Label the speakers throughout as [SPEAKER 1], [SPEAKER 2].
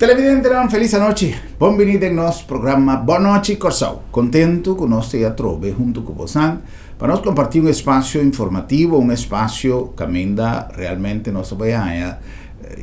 [SPEAKER 1] Televidentenan felis anochi. Bon bini den nos programa Bon Nochi Kòrsou. Kontentu ku nos ta atrobe huntu ku bosan pa nos kompartí un espasio informativo, un espasio kaminda realmente nos ta bai haña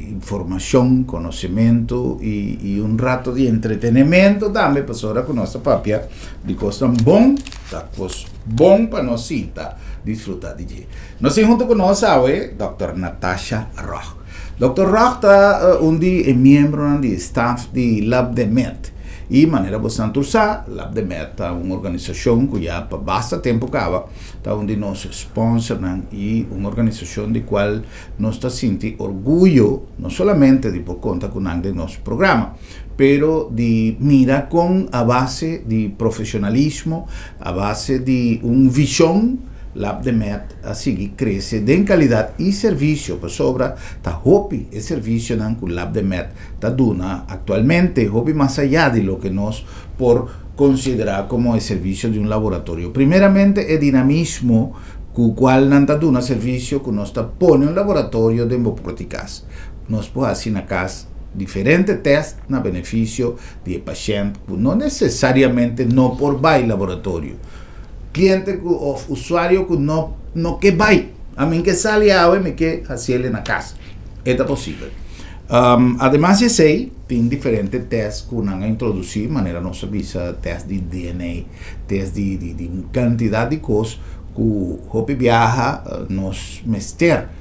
[SPEAKER 1] informashon, konosementu i un rato di entretenementu tambe pasobra ku nos ta papia di kosnan bon, ta kos bon pa nos sinta disfruta di dje. Nos tin huntu ku nos awe Dòkter Natasha Rog. Dòkter Rog ta un di e miembronan di e staf di Labdemed. I manera bosan tur sa, Labdemed ta un organisashon ku ya pa basta tempu kaba ta un di nos sponsornan i un organisashon di kual nos ta sinti orguyo no solamente di por konta ku nan den nos programa, pero di mira kon a base di profesionalismo, a base di un vishon, Labdemed a sigui krese den kalidat i servisio, pasobra ta hopi e servisionan ku Labdemed ta duna aktualmente, hopi mas ayá di loke nos por konsiderá komo e servisio di un laboratorio. Primeramente e dinamismo ku kual nan ta duna servisio ku nos ta pone un laboratorio den bo por di kas. Nos por hasi na kas diferente tèst na benefisio di e pashènt ku no nesesariamente no por bai laboratorio. Kliente ku òf usuario ku no no ke bai. Ami ke sali awe mi ke hasiel na kas. E ta posibel. Ademas di esei tin diferente tèst ku nan a introdusí manera nos a bisa tèst di DNA, tèst di di un kantidat di kos ku hopi biaha nos mester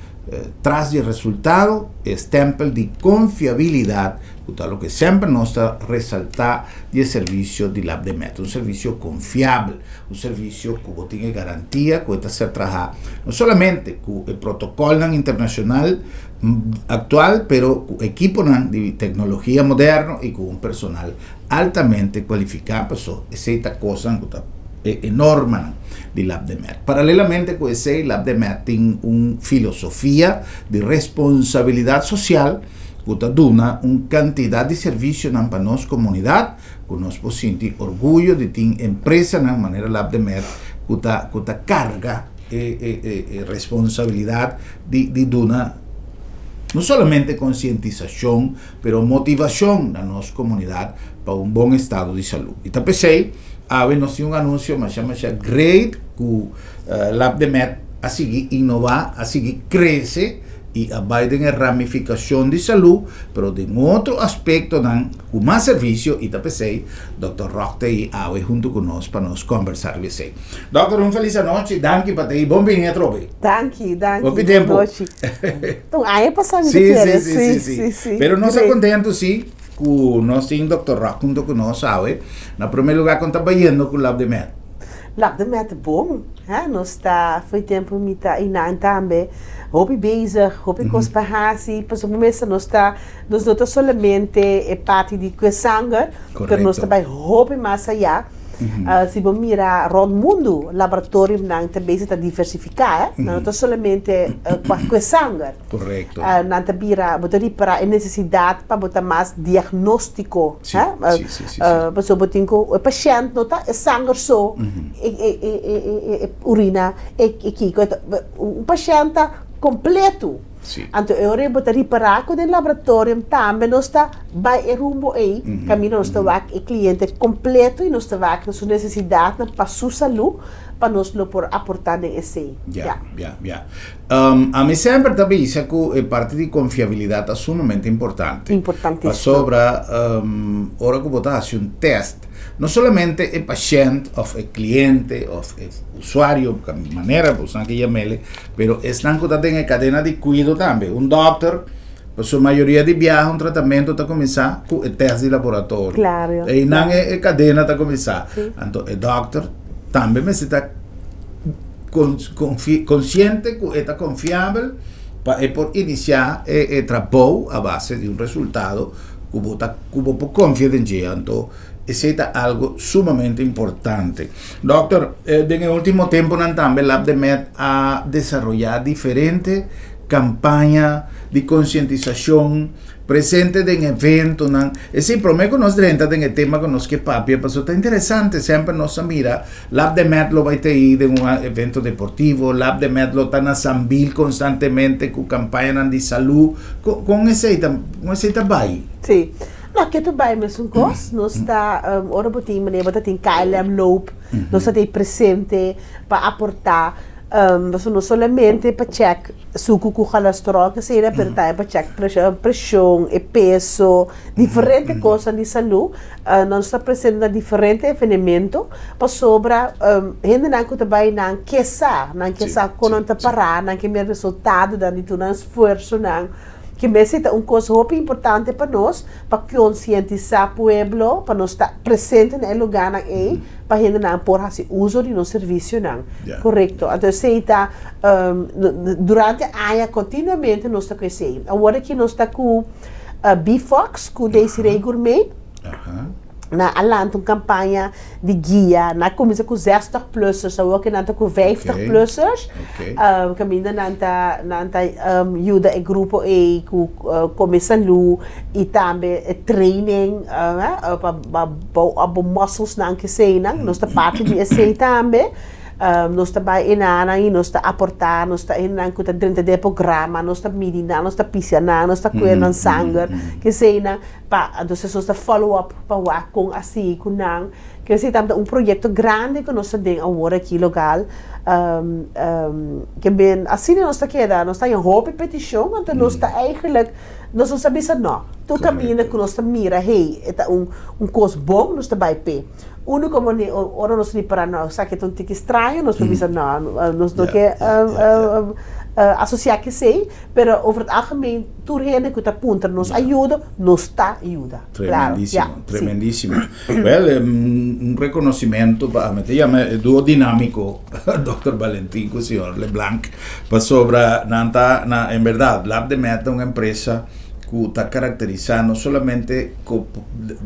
[SPEAKER 1] tras di e resultado e stèmpel di konfiabilidat ku ta loke semper nos ta resaltá di e servisio di Labdemed, un servisio konfiabel, un servisio ku bo tin e garantia ku e ta ser trahá no solamente ku e protokòlnan internashonal aktual pero ku ekiponan di teknologia moderno i ku un personal altamente kualifiká paso esei ta kosnan ku ta e normanan di Labdemed. Paralelamente ku esei Labdemed tin un filosofia di responsabilidat sosial ku ta duna un kantidat di servisionan pa nos komunidat ku nos por sinti orguyo di tin empresanan manera Labdemed ku ta ku ta karga e e e responsabilidat di di duna no solamente konsientisashon pero motivashon na nos komunidat pa un bon estado di salú. I ta p'esei awe nos tin un anunsio masha masha great ku Labdemed a sigui inová, a sigui krese i a bai den e ramifikashon di salú, pero den otro aspektonan ku mas servisio i ta p'esei Dòkter Rock ta ei awe huntu ku nos pa nos kòmbersá riba esei. Dòkter un felis anochi, danki pa ta ei, bon bini atrobe.
[SPEAKER 2] Danki, danki,
[SPEAKER 1] Hopi tempu.
[SPEAKER 2] bon nochi. Ta un aña pasá mi ta
[SPEAKER 1] Sí,
[SPEAKER 2] kere,
[SPEAKER 1] sí, sí, sí, sí.
[SPEAKER 2] sí.
[SPEAKER 1] Pero nos ta
[SPEAKER 2] Great.
[SPEAKER 1] kontentu sí ku nos tin Dòkter Rock huntu ku nos awe. Na promé lugá kon ta bayendo ku Labdemed?
[SPEAKER 2] Labdemed bon, hè, nos ta fo'i tempu mi ta einan tambe hopi bezig, hopi kos pa hasi, pasobra mester nos ta Nos no ta solamente e parti di kue sanger, pero nos ta bai hopi mas ayá. Si bo mira rònt mundu, laboratorionan ta bezig ta diversifiká, eh. Nan no ta solamente pa kue sanger. Nan ta bira, bo ta ripará e nesesidat pa bo ta mas diagnóstiko, eh. Pasobra bo tin ku, e pashènt no ta e sanger so, e urina, e kiko. Un pashènt ta kompleto. Anto e ora ei bo ta ripará ku den laboratorium tambe nos ta bai e rumbo ei, kaminda nos ta wak e kliente kompleto i nos ta wak na su nesesidatnan pa su salú pa nos lo por aportá den esei.
[SPEAKER 1] Ya, ya, ya. Ami semper ta bisa ku e parti di konfiabilidat ta sumamente importante.
[SPEAKER 2] Importantísimo.
[SPEAKER 1] Pasobra ora ku bo ta hasi un tèst, No solamente e pashènt òf e kliente òf e usuario, manera boso nan ke yam'el, pero esnan ku ta den e kadena di kuido tambe. Un dòkter, pasobra mayoria di biaha un tratamentu ta kuminsá ku e tèst di laboratorio.
[SPEAKER 2] Claro.
[SPEAKER 1] Einan e kadena ta kuminsá. Anto e dòkter tambe mester ta konsiente ku e ta konfiabel pa e por inisiá e trabou a base di un resultado ku bo ta ku bo por konfia den dje anto esei ta algo sumamente importante. Dòkter, den e último temponan tambe Labdemed a desaroyá diferente kampaña di konsientisashon, presente den eventonan. Esei promé ku nos drenta den e tema ku nos ke papia pasobra ta interesante semper nos a mira Labdemed lo bai ta ei den un evento deportivo, Labdemed lo ta na Sambil konstantemente ku kampañanan di salú. Kon esei ta kon esei ta bai?
[SPEAKER 2] Sí. No, ketu bai mesun kos. Nos ta, ora bo tin manera bo ta tin KLM loop, nos ta tin presente pa aportá, pasobra no solamente pa chèk suku ku kolesteròl ke asina, pero tambe pa chèk preshon, e peso, diferente kosnan di salú. Nos ta presente na diferente evenemento pasobra hendenan ku ta bai nan ke sa, nan ke sa kon nan ta pará, nan ke mira resultadonan di tur nan esfuersonan. Ke mester ta un kos hopi importante pa nos pa konsientisá pueblo, pa nos ta presente na e lugánan ei pa hendenan por hasi uso di nos servisionan. Korekto. Anto esei ta durante aña kontinuamente nos ta ku esei. Awor aki nos ta ku Bifox ku Desiree Gourmet. Nan a lanta un kampaña di guia. Nan a kuminsá ku zestig plussers, awor ke nan ta ku vijftig plussers. Kaminda nan ta nan ta yuda e grupo ei ku kome salú i tambe e training pa pa bou op bo musclesnan keseinan. Nos ta parti di esei tambe. Nos ta bai enanan i nos ta aportá, nos ta hendenan ku ta drenta den e programa, nos ta midi nan, nos ta pisia nan, nos ta kue nan sanger, keseinan. Pa entonces nos ta follow up pa wak kon a sigui ku nan. Quiere decir tambe ta un proyecto grandi ku nos ta den awor aki local. Ke ben asina nos ta keda, nos ta haña hopi petishon, anto nos ta eigenlijk nos no sa bisa no. Tur kaminda ku nos ta mira hey e ta un un kos bon nos ta bai p'e. Uniko mane ora nos ripará no esaki ta un tiki straño nos por bisa no nos no ke asosiá ku esei. Pero over het algemeen tur hende ku ta puntra nos ayudo, nos ta yuda. Claro,
[SPEAKER 1] Tremendísimo,
[SPEAKER 2] ya, sí.
[SPEAKER 1] tremendísimo. Wel, un reconocimiento pa, mi ta yama e duo dinámico, Dòkter Valentin cu señor Leblanc, pasobra nan ta, na, en berdad, Lab de Med ta un empresa cu ta caracterisa no solamente cu,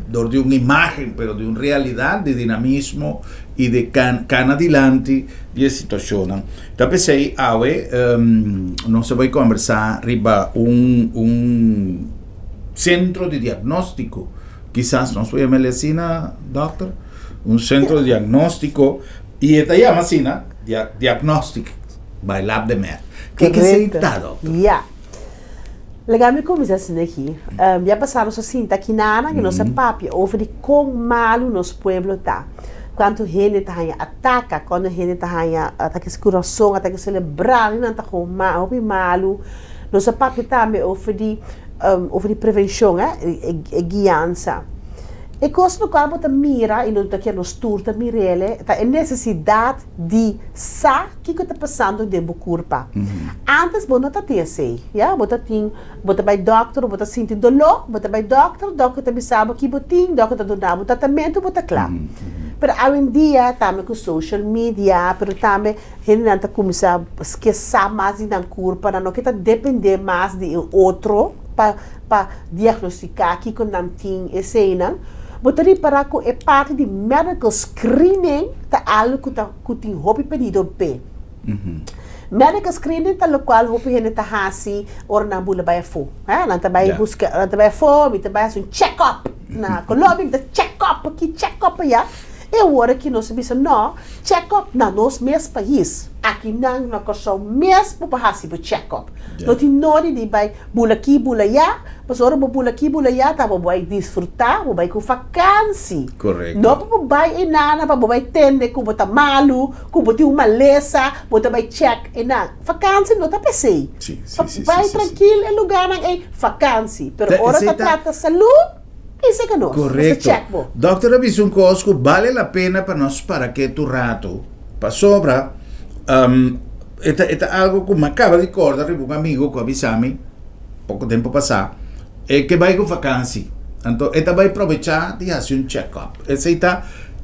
[SPEAKER 1] dor di un imagen, pero di un realidad di dinamismo y di can, cana dilanti di e situacionnan. Ta p'esei awe nos a bai kombersá riba un un sentro di diagnóstiko. Kisas nos por yama el asina, dòkter? Un sentro di diagnóstiko i e ta yama asina, Diagnostic by Lab de Med. Ke esei ta, dòkter?
[SPEAKER 2] Ya. Laga mi kuminsá asina aki. Ya pasá nos a sinta aki nana i nos a papia over di kon malu nos pueblo ta. Kuantu hende ta haña ataka, kuantu hende ta haña atake su kurason, atake selebral, nan ta kon hopi malu. Nos a papia tambe over di over di prevenshon, e guiansa. E kos lokual bo ta mira i no ta kier nos tur ta mir'el ta e nesesidat di sa kiko ta pasando den bo kurpa. Antes bo no ta tin esei, ya, bo ta tin, bo ta bai dòkter, bo ta sinti doló, bo ta bai dòkter, dòkter ta bisa bo ki bo tin, dòkter ta duna bo tratamentu, bo ta kla. Pero awendia tambe ku social media, pero tambe hendenan ta kuminsá ke sa mas di nan kurpa, nan no ke ta dependé mas di e otro pa pa diagnostiká kiko nan tin eseinan, bo ta ripará ku e parti di medical screening ta algu ku ta ku tin hopi pedido p'e. Medical screening ta lokual hopi hende ta hasi ora nan bula bai afó. Nan ta bai buska, nan ta bai afó, mi ta bai hasi un check up na Colombia, mi ta check up aki, check up aya. E ora ki nos a bisa no, check up na nos mes pais. Aki nan na Kòrsou mes bo por hasi bo check up. No tin nodi di bai Bula aki, bula ya, pasobra ora bo bula aki, bula ya, ta bo bai disfrutá, bo bai ku fakansi.
[SPEAKER 1] Korekto.
[SPEAKER 2] No pa bo bai einan pa bo bai tende ku bo ta malu, ku bo tin un malesa, bo ta bai chèk einan. Fakansi no ta p'esei.
[SPEAKER 1] Sí, sí,
[SPEAKER 2] Pa
[SPEAKER 1] sí, sí,
[SPEAKER 2] bai
[SPEAKER 1] sí, sí.
[SPEAKER 2] trankil e lugánan ei, fakansi. Pero
[SPEAKER 1] Ta,
[SPEAKER 2] ora
[SPEAKER 1] esei
[SPEAKER 2] ta
[SPEAKER 1] ta.
[SPEAKER 2] trata salú, esei ka nos. Nos ta
[SPEAKER 1] Korekto.
[SPEAKER 2] chèk bo.
[SPEAKER 1] Dòkter a bisa un kos ku bale la pena pa nos para ketu ratu, pasobra E ta e ta algo ku mi a kaba di kòrda riba un amigo ku a bisa mi poko tempu pasá, e ke bai ku fakansi, anto e ta bai probechá di hasi un check up. Esei ta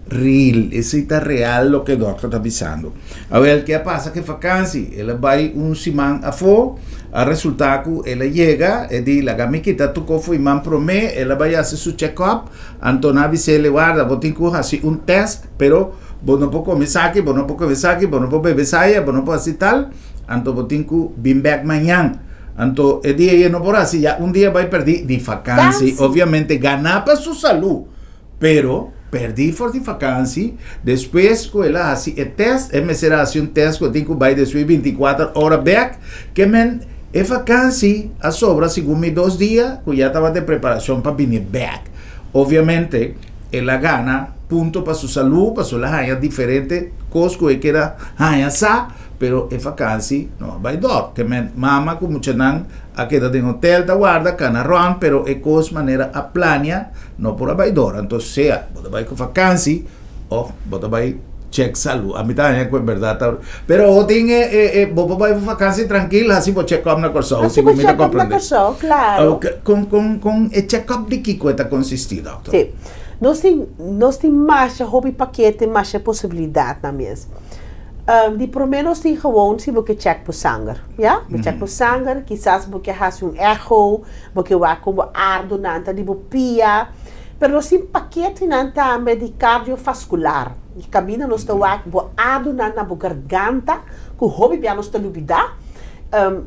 [SPEAKER 1] real, esei ta real loke e dòkter ta bisando. Awel, ke a pasa ku e fakansi? El a bai un siman afó, a resultá ku el a yega, e di laga mi kita tur kos fo'i man promé, el a bai hasi su check up, anto nan a bis'é, warda, bo tin ku hasi un tèst, pero Bo no por come esaki, bo no por come esaki, bo no por bebe esaya, bo no por haci tal, anto bo tin cu bin bek mañan. Anto e dia ey no por haci, ya un dia bay perdi di vakantie.
[SPEAKER 2] Vakantie.
[SPEAKER 1] Obviamente gana pa su salud, pero perdi for di vakantie. Despues cu el a haci e test, e mester a haci un test cu e tin cu bay despues 24 ora bek, ke men. E vakansi a sobra segun mi dos dia ku ya tabata e preparashon pa bini bèk. Obviamente el a gana punto pa su salú pasobra el a haña diferente kos ku e keda haña sa, pero e vakansi no a bai dòr. Ke men mama ku muchanan a keda den hotel ta warda kana rònt pero e kos manera a plania no por a bai dòr. Anto sea bo ta bai ku vakansi Of bo ta bai check salud. A mi ta haña ku e bèrdat ta. Pero ho tin e e e bo por bai vakansi trankil hasi bo check up na Kòrsou
[SPEAKER 2] Hasi bo
[SPEAKER 1] segun mi ta
[SPEAKER 2] check up na
[SPEAKER 1] komprendé.
[SPEAKER 2] Kòrsou, klaro.
[SPEAKER 1] Ok, kon kon kon e check up di kiko e ta konsistí dòkter?
[SPEAKER 2] Sí. Nos tin nos tin masha hopi pakete, masha posibilidatnan mes. Di promé nos tin gewoon si bo ke check bo sanger, ya. Bo check bo sanger, kisas bo ke hasi un echo, bo ke wak kon bo ardonan ta di bo pia. Pero nos tin paketenan tambe di cardiovascular. Di caminda nos ta wak bo adunan na bo garganta, cu hopi bia nos ta lubida.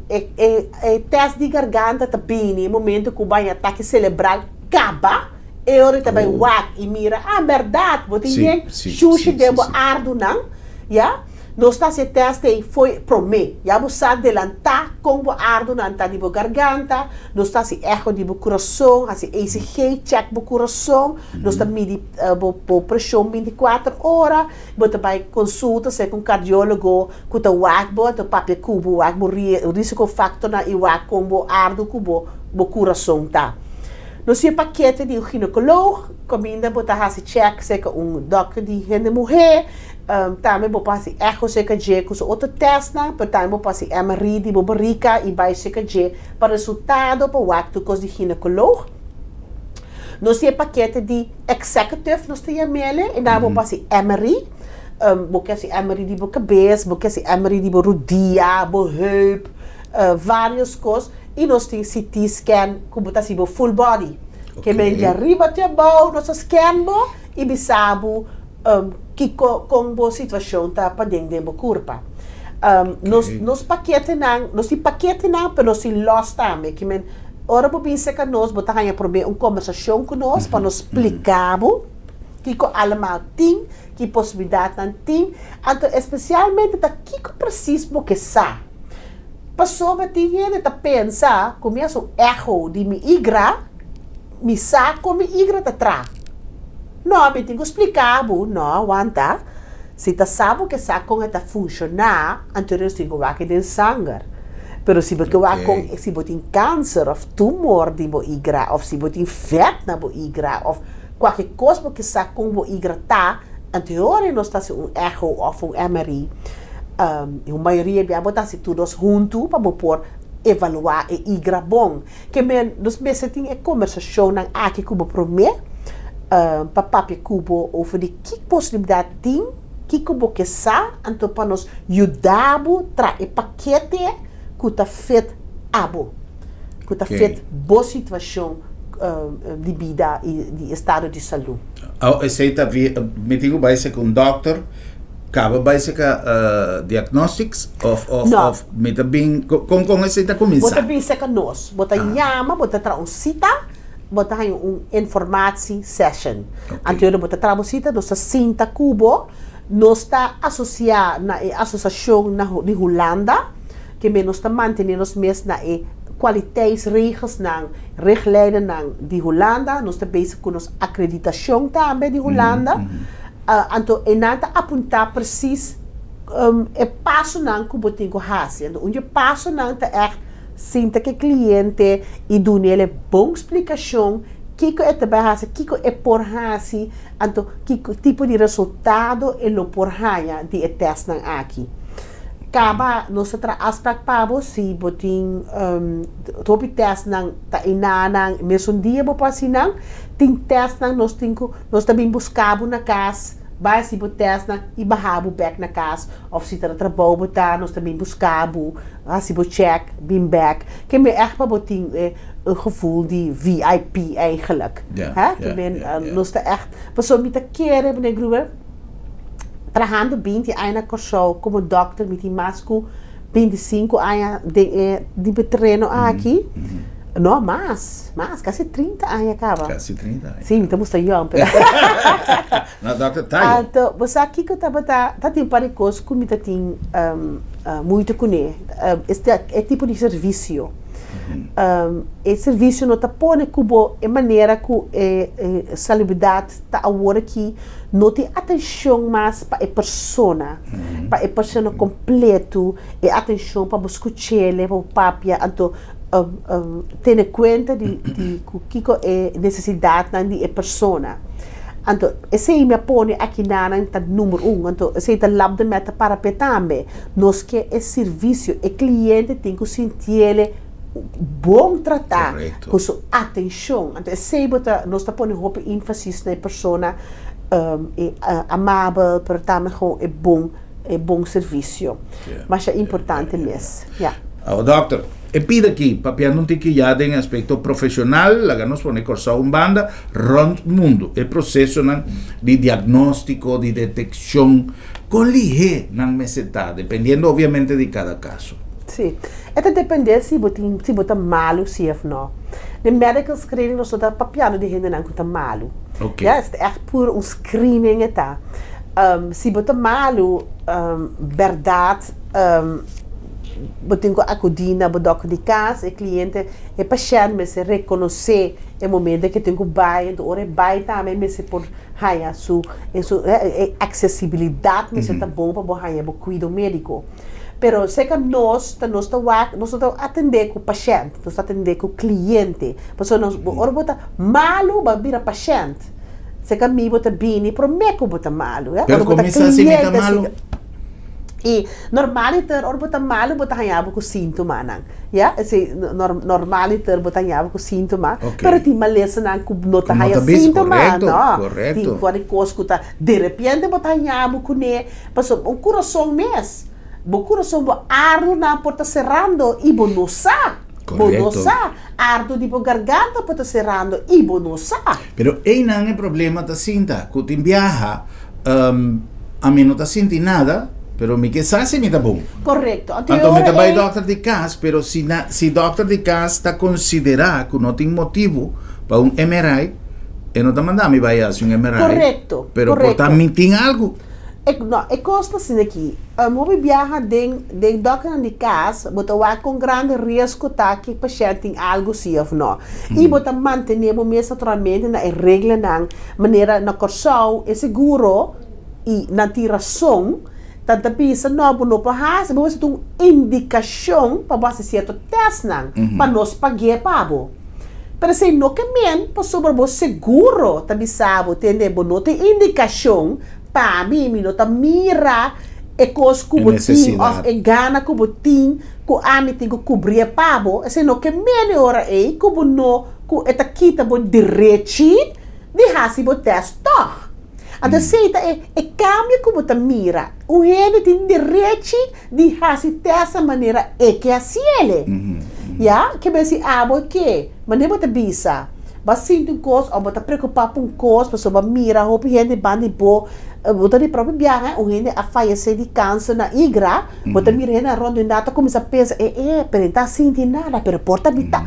[SPEAKER 2] E e e test di garganta ta bini e momento cu bo a atake celebral caba, e ora e ta bay wak y mira, ah, berdad, bo tin yen shushi den bo ardunan, ya. Nos ta hasi e test ei fo'i promé. Ya bo sa delantá kon bo ardunan ta di bo garganta. Nos ta hasi echo di bo kurason, hasi ECG, chèk bo kurason. Nos ta midi bo bo preshon bintikuater ora. Bo ta bai konsulta serka un kardiólogo ku ta wak bo, ta papia ku bo, wak bo rísiko faktornan i wak kon bo ardu ku bo bo kurason ta. Nos tin e pakete di un ginekoloog kaminda bo ta hasi chèk serka un dòkter di hende muhé. Tambe bo por hasi echo serka dje ku su otro tèstnan, pero tambe bo por hasi MRI di bo barika i bai serka dje pa resultado pa wak tur kos di ginekoloog. Nos tin e pakete di executive nos ta yam'ele, i nan bo por hasi MRI. Bo ke hasi MRI di bo kabes, bo ke hasi MRI di bo rudia, bo heup, varios kos. I nos tin CT scan ku bo ta hasi bo full body. Ke men di ariba te abou nos ta scan bo i bisa bo Kiko kon bo situashon ta paden den bo kurpa. Nos nos paketenan, nos tin paketenan pero nos tin lòs tambe. Ke men ora bo bin serka nos bo ta haña promé un kombersashon ku nos pa nos splika bo kiko allemal tin, ki posibilidatnan tin, anto espesialmente ta kiko presis bo ke sa. Pasobra tin hende ta pensa ku mi hasi un echo di mi igra, Mi sa kon mi igra ta tra. No, mi tin ku splika bo. No, wanta. Si ta sa bo ke sa kon e ta funshoná, anto nos tin ku wak e den sanger. Pero si bo ke wak kon, si bo tin kanser òf tumor di bo igra òf si bo tin vèt na bo igra òf kualke kos bo ke sa kon bo igra ta, anto e ora nos ta hasi un echo òf un MRI. I un mayoria bia bo ta hasi tur dos huntu pa bo por evaluá e igra bon. Ke men nos mester tin e kombersashonnan aki ku bo promé pa papia ku bo over di ki posibilidat tin, kiko bo ke sa, anto pa nos yuda bo traha e pakete ku ta fit abo, ku ta fit bo situashon di bida i di estado di salú.
[SPEAKER 1] Aw esei ta via, mi tin ku bai serka un dòkter Caba bai seca diagnostics of of
[SPEAKER 2] No.
[SPEAKER 1] of mi ta bin con con esey ta
[SPEAKER 2] Bo
[SPEAKER 1] cuminsa?
[SPEAKER 2] ta bin seca nos, bo ta yama, bo ta traha un cita, bo ta haña un informatie session.
[SPEAKER 1] Ok.
[SPEAKER 2] Anto bo ta traha bo cita, nos ta sinta cu bo, nos ta asocia na e asociacion na di Hulanda, ke men nos ta mantene nos mes na e kwaliteitsregelsnan, richtlijnennan di Hulanda, nos ta bezig cu nos acreditacion tambe di Hulanda. Anto e nan ta apuntá presis e pasonan ku bo tin ku hasi. Anto un di e pasonan ta ègt sinta ku e kliente i dun'el e bon splikashon kiko e ta bai hasi, kiko e por hasi, anto kiko tipo di resultado e lo por haña di e tèstnan aki. Kaba nos ta traha afsprak pa bo si bo tin hopi tèstnan ta enanan mesun dia bo por hasi nan. Tin tèstnan nos tin ku nos ta bin buska bo na kas, bai hasi bo tèstnan i baha bo bèk na kas òf si ta na trabou bo ta nos ta bin buska bo, hasi bo chèk, bin bèk. Ke men ègt pa bo tin e un gevoel di VIP eigenlijk. Ke men nos ta ègt pasobra mi ta kere meneer Gruber. Trahando binti aña na Kòrsou komo dòkter, mi tin mas ku 25 aña den e dipe tereno aki. No, mas, mas, kasi 30 aña kaba.
[SPEAKER 1] Kasi 30 aña.
[SPEAKER 2] Sí, mi ta gusta yòn, pero.
[SPEAKER 1] No, dòkter, ta yòn.
[SPEAKER 2] Anto, bo sa kiko tabata, ta tin un par di kos ku mi ta tin moeite kuné. Este e tipo di servisio. E servisio no ta pone ku bo e manera ku e salubridat ta awor aki no tin atenshon mas pa e persona, pa e persona kompleto, e atenshon pa bo skuch'el, pa bo papia, anto tene kuenta di di ku kiko e nesesidatnan di e persona. Anto esei mi a pone akinanan ta number un, anto esei ta Labdemed ta para p'e tambe. Nos ke e servisio, e kliente tin ku sintiele bon tratá ku su atenshon. Anto esei bo ta nos ta pone hopi énfasis na e persona e amabel pero tambe gewoon e bon e bon servisio. Masha importante mes. Ya.
[SPEAKER 1] Awo dòkter, e pida aki papiando un tiki ya den aspekto profeshonal, laga nos pone Kòrsou un banda, rònt mundu e prosesonan di diagnóstiko, di detekshon, kon lihé nan mester ta, dependiendo obviamente di kada kaso.
[SPEAKER 2] Sí. E ta dependé si bo tin, si bo ta malu sí òf nò. Den medical screening nos no ta papiando di hendenan ku ta malu.
[SPEAKER 1] Ok.
[SPEAKER 2] Ya, es ta ègt puro un screening e ta. Si bo ta malu, bèrdat bo tin ku akudí na bo dòkter di kas, e kliente, e pashènt mester rekonosé e momento ku e tin ku bai, enton ora e bai tambe e mester por haña su su e aksesibilidat mester ta bon pa bo haña bo kuido médiko. Pero serka nos ta nos ta wak, nos no ta atendé ku pashènt, nos ta atendé ku kliente, pasobra nos ora bo ta malu bo a bira pashènt. Serka mi bo ta bini promé ku bo ta malu, ya.
[SPEAKER 1] Pero
[SPEAKER 2] Ora bo ta
[SPEAKER 1] kon mi sa si mi ta
[SPEAKER 2] kliente
[SPEAKER 1] malu?
[SPEAKER 2] asina. I normaliter ora bo ta malu bo ta haña bo ku síntomanan, ya. Esei normaliter bo ta haña bo ku síntoma,
[SPEAKER 1] Ok.
[SPEAKER 2] pero tin malesanan ku no ta
[SPEAKER 1] Ku no
[SPEAKER 2] haña
[SPEAKER 1] ta bisa,
[SPEAKER 2] síntoma,
[SPEAKER 1] korekto,
[SPEAKER 2] no.
[SPEAKER 1] korekto.
[SPEAKER 2] Tin for di kos ku ta derepente bo ta haña bo kuné, pasobra un kurason mes, bo kurason bo ardunan por ta serando i bo no sa. Bo no
[SPEAKER 1] Korekto.
[SPEAKER 2] sa. Ardu di bo garganta por ta serando i bo no sa.
[SPEAKER 1] Pero einan e problema ta sinta, ku tin biaha ami no ta sinti nada, pero mi ke sa si mi ta bon.
[SPEAKER 2] Korekto. Anto e
[SPEAKER 1] Anto mi
[SPEAKER 2] ora
[SPEAKER 1] ta bai
[SPEAKER 2] ei.
[SPEAKER 1] dòkter di kas, pero si na si dòkter di kas ta konsiderá ku no tin motibu pa un MRI, e no ta manda mi bai hasi un MRI.
[SPEAKER 2] Korekto,
[SPEAKER 1] Pero por ta
[SPEAKER 2] korekto.
[SPEAKER 1] mi tin algu.
[SPEAKER 2] E, no, e kos ta asina aki, hopi biaha den den dòkternan di kas bo ta wak kon grandi riesgo ta ku e pashènt tin algu si òf no. I bo ta mantené bo mes naturalmente na e reglanan, manera na Kòrsou e seguro i nan tin rason, ta ta bisa no bo no por hasi, bo mester tin un indikashon pa bo hasi sierto tèstnan pa nos pag'é pa bo. Pero esei no ke men pasobra bo seguro ta bisa bo, tende, bo no tin indikashon. Pa mi, mi no ta mira e kos ku
[SPEAKER 1] E
[SPEAKER 2] bo tin òf
[SPEAKER 1] nesesidat.
[SPEAKER 2] e gana ku bo tin ku ami tin ku kubrié pa bo. Esei no ke mene ora ei ku bo no ku e ta kita bo derechi di hasi bo tèst tòg. Anto esei ta e e kambio ku bo ta mira. Un hende tin derechi di hasi tèst na manera e ke hasiele. Ya, ke men si abo ke. Manera bo ta bisa, bo a sinti un kos òf bo ta preokupá pa un kos pasobra bo a mira hopi hende banda di bo, bo ta di propio biaha un hende a fayesé di kanser na igra, bo ta mira hendenan rònt di nan ta kuminsá pensa, e e, pero e ta sinti nada, pero por ta bita.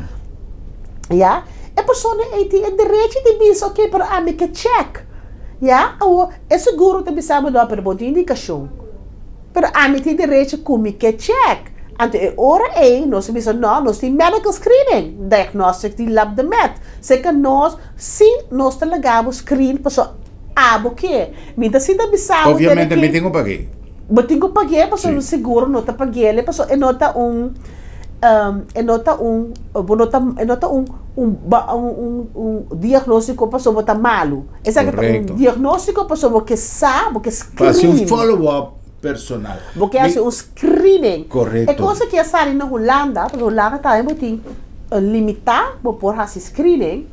[SPEAKER 2] Ya, e persona ei tin e derechi di bisa, oke, pero ami ke chèk. Ya, awor e seguro ta bisa bo, no, pero bo tin indikashon. Pero ami tin derecho ku mi ke chèk. Anto e ora ei nos a bisa no, nos tin medical screening, diagnostic di lab de med. Seka nos, si nos ta laga bo screen paso abo ke. Mi ta sinta bisa bo tene
[SPEAKER 1] Obviamente mi
[SPEAKER 2] ki
[SPEAKER 1] tin ku pag'é.
[SPEAKER 2] Bo tin ku pag'é paso
[SPEAKER 1] Sí.
[SPEAKER 2] seguro no ta pag'é paso e no ta un e no ta un bo no ta e no ta un un un un diagnóstiko paso bo ta malu. Esaki ta un
[SPEAKER 1] Correcto.
[SPEAKER 2] diagnóstiko pasobra bo ke sa, bo ke
[SPEAKER 1] Pa hasi un
[SPEAKER 2] screen.
[SPEAKER 1] follow-up personal.
[SPEAKER 2] Bo ke hasi
[SPEAKER 1] Mi
[SPEAKER 2] un screening.
[SPEAKER 1] Correcto.
[SPEAKER 2] E cosa ki a sali na Hulanda, pasobra Hulanda tambe bo tin limitá bo por hasi screening.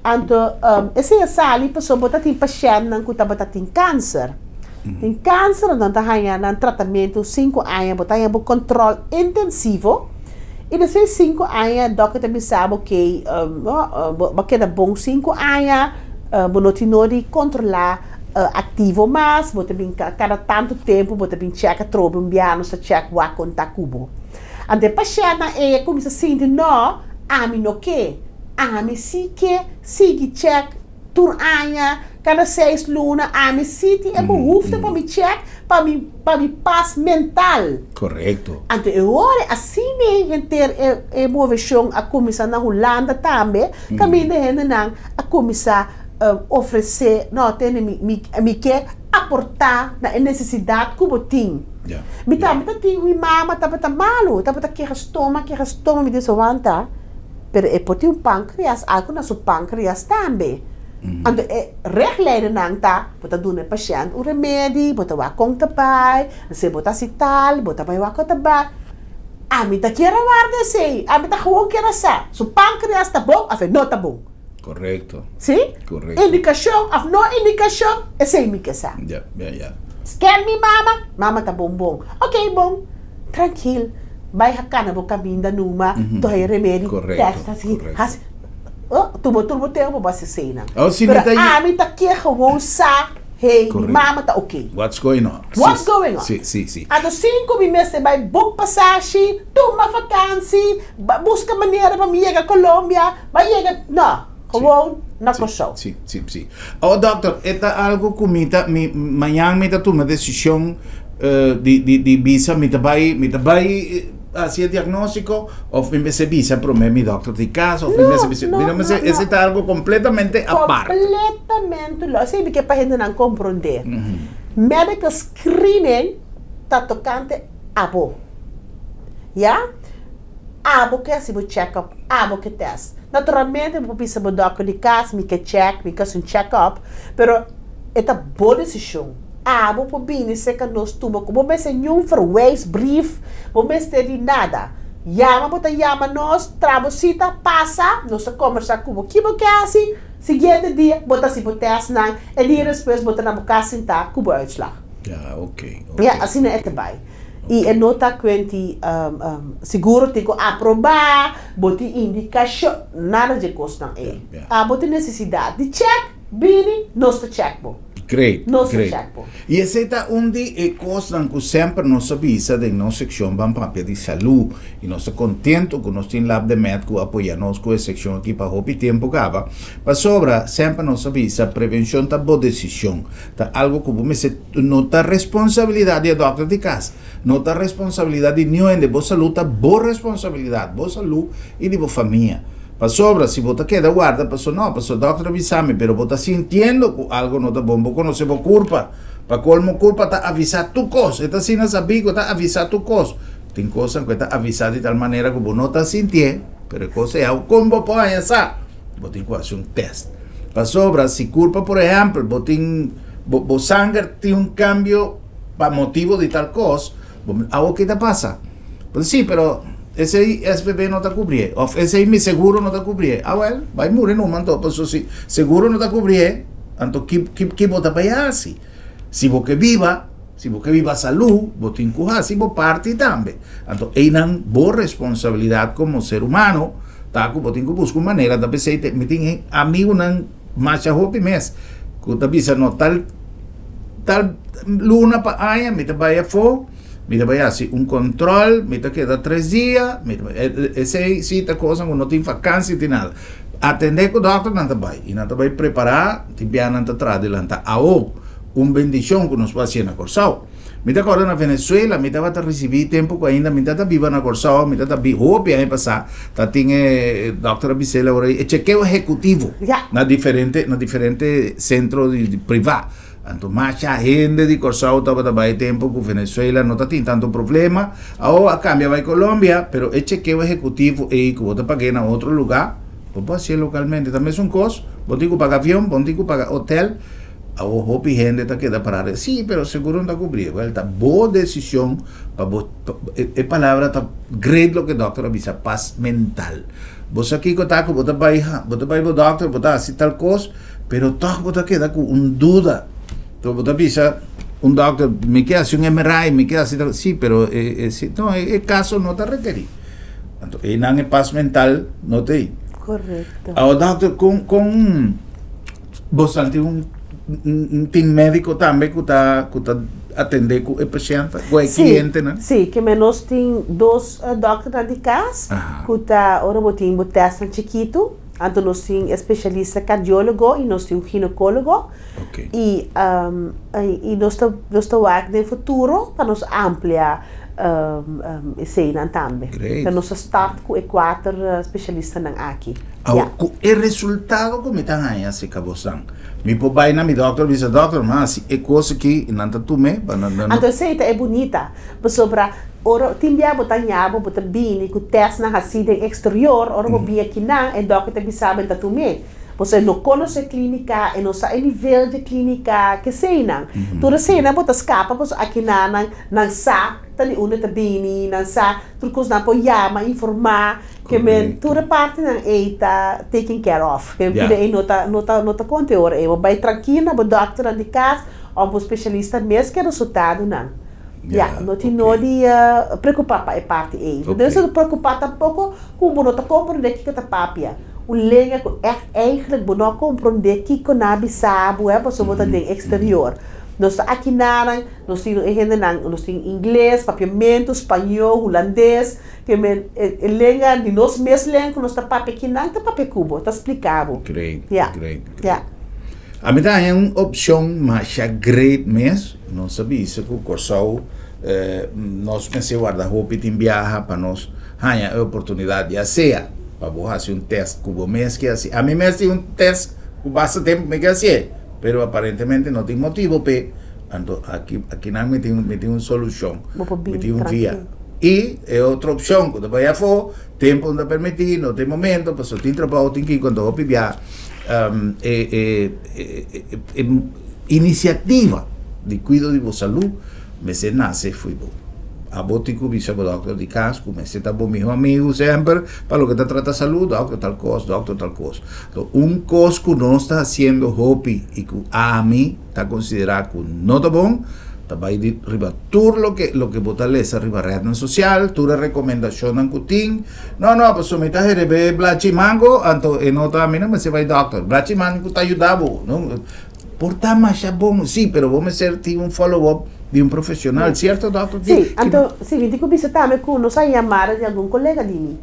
[SPEAKER 2] Anto esei a sali pasobra bo ta tin pashèntnan ku tabata tin kanser. Tin kanser nan ta haña nan tratamentu sinku aña, bo ta haña bo kòntròl intensivo. I despues di sinku aña dòkter ta bisa bo ke bo a keda bon sinku aña, bo no tin nodi kontrolá aktivo mas, bo ta bin kada tantu tempu bo ta bin chèk atrobe un biaha nos ta chèk wak kon ta ku bo. Anto e pashèntnan ei a kuminsá sinti no, Ami no ke. Ami si ke sigui chèk tur aña, kada seis luna. Ami si tin e behoefte pa mi chèk pa mi pa mi pas mental.
[SPEAKER 1] Korekto.
[SPEAKER 2] Anto e ora asina ei henter e e moveshon a kuminsá na Hulanda tambe, kaminda hendenan a kuminsá ofresé, no tende mi mi mi ke aportá na e nesesidat ku bo tin. Mi tambe ta tin mi mama tabata malu, tabata keha stoma, keha stoma, mi dios wanta, pero e por tin un pankreas, algu na su pankreas tambe. Anto e rechtlijnennan ta, bo ta duna e pashènt un remedi, bo ta wak kon ta bai, si bo ta hasi tal, bo ta bai wak kon ta bai. Ami ta kier a warda esei, ami ta gewoon kier a sa, su pankreas ta bon òf e no ta bon.
[SPEAKER 1] Correcto.
[SPEAKER 2] Sí?
[SPEAKER 1] Correcto.
[SPEAKER 2] Indicacion of no indicacion, esey mi ke sa.
[SPEAKER 1] Ya, ya, ya.
[SPEAKER 2] Scan mi mama, mama ta bon bon. Ok, bon. Trankil. Bai ha cana bo caminda numa, toha e remedi,
[SPEAKER 1] Correcto,
[SPEAKER 2] test, hasi,
[SPEAKER 1] correcto.
[SPEAKER 2] hasi. Oh, tuma tur bo tempo bo hasi eseynan.
[SPEAKER 1] Oh, si mi
[SPEAKER 2] Pero
[SPEAKER 1] ta ye-
[SPEAKER 2] ami ta ke gewoon sa, hey, mi
[SPEAKER 1] Correcto.
[SPEAKER 2] mama ta ok.
[SPEAKER 1] What's going on?
[SPEAKER 2] What's
[SPEAKER 1] Si,
[SPEAKER 2] going on?
[SPEAKER 1] Si, si, si.
[SPEAKER 2] Anto sin ku mi mester bai boek pasashi, tuma vakansi, ba buska manera pa mi yega Colombia, Ba yega, no, gewoon na Kòrsou.
[SPEAKER 1] Si, si, si. Oh, dokter, e ta algo ku mi ta, mi, mañan mi ta tuma desishon di, di, di bisa mi ta bai, mi ta bai hasi e diagnóstiko òf mi mester bisa promé mi dòkter di kas òf mi mester bisa,
[SPEAKER 2] No,
[SPEAKER 1] mi
[SPEAKER 2] no,
[SPEAKER 1] no mester,
[SPEAKER 2] no,
[SPEAKER 1] ese ta algo kompletamente aparte.
[SPEAKER 2] Kompletamente lo. Esei mi ke pa hendenan komprondé. Medical screening ta tokante abo. Ya? Abo ke hasi bo check-up, abo ke test. Naturalmente bo por bisa bo dòkter di kas, mi ke check, mi ke hasi un check-up, pero e ta bo desishon. Abo por bini serka nos tuma ku bo mester niun verwijsbrief, bo mester di nada. Yama bo ta yama nos, traha bo sita, pasa, nos ta kombersá ku bo ki bo ke hasi, siguiente dia bo ta hasi bo testnan, e dia despues bo ta na bo kas sintá ku bo uitslag.
[SPEAKER 1] Ya, oke, oke.
[SPEAKER 2] Ya, asina e ta bai. I e no ta kuenti seguro tin ku aprobá, bo tin indikashon, nada dje kosnan ei. Abo tin nesesidat di chèk, bini, nos ta chèk bo.
[SPEAKER 1] Great,
[SPEAKER 2] Nos ta
[SPEAKER 1] great.
[SPEAKER 2] chèk bo.
[SPEAKER 1] I esei ta un di e kosnan ku semper nos a bisa den nos sekshon Ban Papia di Salú. I nos ta kontentu ku nos tin Lab de Med ku a apoya nos ku e sekshon aki pa hopi tempu kaba. Pasobra semper nos a bisa prevenshon ta bo desishon. Ta algo ku bo mester No ta responsabilidat di e dòkter di kas, no ta responsabilidat di niun hende, bo salú ta bo responsabilidat, bo salú i di bo famia. Pasobra si bo ta keda warda paso no, paso dòkter a bisa mi, pero bo ta sintiendo ku algo no ta bon, bo konosé bo kurpa, pa kolmo kurpa ta avisá tur kos, e ta asina sabí ku e ta avisá tur kos, tin kosnan ku e ta avisá di tal manera ku bo no ta sintié, pero e kos ei awe kon bo por haña sa? Bo tin ku hasi un tèst. Pasobra si kurpa por ehèmpel bo tin bo bo sanger tin un kambio pa motibo di tal kos, bo awo ke ta pasa? Bo di si pero esei SVB no ta kubrié òf esei mi seguro no ta kubrié. Awèl bai muri numa anto pasobra si seguro no ta kubrié anto ki ki ki bo ta bai hasi? Si bo ke biba si bo ke biba salú bo tin ku hasi bo parti tambe. Anto einan bo responsabilidat komo ser humano Ta ku bo tin ku buska un manera ta p'esei te mi tin amigunan masha hopi mes ku ta bisa no tal tal luna pa aña mi ta bai afó mi ta bai hasi un control mi ta keda tres dia mi ta bai esei si ta kosa ku no tin vakansi tin nada atendé ku dòkter nan ta bai i nan ta bai prepará tin bia nan ta traha delantá awo un bendishon ku nos por hasié na Kòrsou. Mi ta kòrda na Venezuela mi tabata risibí tempu ku ainda mi tabata biba na Kòrsou, mi tabata bi hopi aña pasá, ta tin e dòkter a bis'é ora e chekeo ehekutivo na diferente na diferente sentro di privá. Anto masha hende di Kòrsou tabata bai tempu ku Venezuela no ta tin tantu problema, awor a kambia bai Colombia, pero e chekeo ehekutivo ei ku bo ta pag'é na otro lugá, bo por hasié lokalmente. Ta mesun kos, bo tin ku paga avion, bo tin ku paga hotel. Awor hopi hende ta keda pará den, sí, pero seguro no ta kubrié. Wèl, ta bo desishon pa bo, e palabra ta great loke dòkter a bisa, pas mental. Bo sa kiko ta ku bo ta bai, bo ta bai bo dòkter, bo ta hasi tal kos, pero tòg bo ta keda ku un duda. Enton bo ta bisa un dòkter, mi ke hasi un MRI, mi ke hasi tal, sí, pero e, e, no, e kaso no ta rekerí. Anto einan e pas mental no ta ei.
[SPEAKER 2] Korekto.
[SPEAKER 1] Awor dòkter, kon, kon. Bo sa tin un un team médiko tambe ku ta ku ta atendé ku e pashènt, ku e klientenan?
[SPEAKER 2] Sí, ke men nos tin dos dòkternan di kas ku ta ora bo tin bo tèstnan chikitu, anto nos tin e spesialista kardiólogo i nos tin un ginekólogo i i nos ta nos ta wak den futuro pa nos amplia eseinan tambe. Pero nos a start ku e kuater spesialistanan aki.
[SPEAKER 1] Awor ku e resultado ku mi ta haña serka bosan, mi por bai na mi dòkter i bisa, Dòkter, mi a hasi e kos aki i nan ta tum'é pa nan.
[SPEAKER 2] Anto esei ta e bunita, pasobra ora tin bia bo ta haña bo, bo ta bini ku tèstnan hasí den eksterior, ora bo bini akinan e dòkter ta bisa bo e ta tum'é. Pasobra e no konosé klínika, e no sa e nivel dje klínika, keseinan. Tur eseinan bo ta skapa pasobra akinan nan nan sa ta di unda ta bini, nan sa tur kos, nan por yama, informá. Ke men tur e partinan ei ta taken care of. Ke men pida ei no ta no ta no ta konta e ora ei. Bo bai trankil na bo dòkternan di kas òf bo spesialista mes ke resultadonan. Ya, no tin no di preokupá pa e parti ei. No debe ser preokupá tampoko ku bo no ta komprondé kiko ta papia. Un lenga ku ègt eigentlik bo no a komprondé kiko nan a bisa bo, pasobra bo ta den eksterior. Nos ta akinanan, nos tin e hendenan, nos tin ingles, papiamentu, spañó, hulandes. Te men e lenga di nos mes lenga ku nos ta papia kinan ta papia ku bo, ta splika bo.
[SPEAKER 1] Great,
[SPEAKER 2] Ya,
[SPEAKER 1] great, great.
[SPEAKER 2] ya.
[SPEAKER 1] Ami ta haña un opshon masha great mes. Nos a bisa ku Kòrsou nos mester warda hopi tin biaha pa nos haña e oportunidat ya sea pa bo hasi un tèst ku bo mes ke hasi. Ami mes tin un tèst ku basta tempu mi ke hasié, pero aparentemente no tin motibu p'e. Anto aki akinan mi tin mi tin un solushon,
[SPEAKER 2] Bo por
[SPEAKER 1] mi
[SPEAKER 2] bin
[SPEAKER 1] tin un via.
[SPEAKER 2] trankil.
[SPEAKER 1] I e otro opshon ku ta bai afó, tempu no ta permití, no tin momento, pasobra tin trabou, tin kiko, anto hopi bia e e e inisiativa di kuido di bo salú mester nase fo'i bo. Abo tin ku bisa bo dòkter di kas ku mester ta bo mihó amigu semper pa loke ta trata salú, dòkter tal kos, dòkter tal kos. Anto un kos ku nos ta hasiendo hopi i ku ami ta konsiderá ku no ta bon, ta bai di riba tur loke loke bo ta lesa riba rednan sosial, tur e rekomendashonnan ku tin. No, no, pasobra mi ta herebé blachi mango, anto e no ta, mi no mester bai dòkter. Blachi mango ta yuda bo, no? Por ta masha bon, sí, pero bo mester tin un follow up di un profesional, sierto dòkter?
[SPEAKER 2] Sí, anto, sí, mi tin ku bisa tambe ku nos a yamada di algun kolega di mi,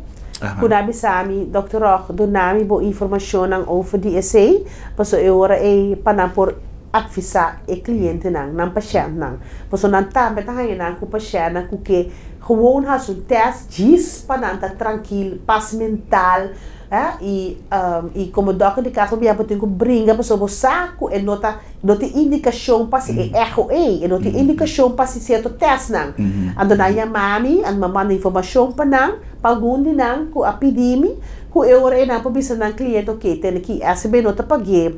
[SPEAKER 2] ku nan a bisa mi, Dòkter Rog, duna mi bo informashonnan over di esei, Pasobra e ora ei pa nan por advisá e klientenan, nan pashèntnan. Pasobra nan tambe ta haña nan ku pashèntnan ku ke gewoon hasi un tèst djis pa nan ta trankil, pas mental, eh, i i komo dòkter di kas bo bia bo tin ku bringa pasobra bo sa ku e no ta no tin indikashon pa hasi e echo ei, e no tin indikashon pa hasi sierto tèstnan. Anto nan yama mi, anto mi a manda informashon pa nan, pa algun di nan ku a pidi mi. Ku e ora ei nan por bisa nan kliente, Oké, tene ki SB no ta pag'é,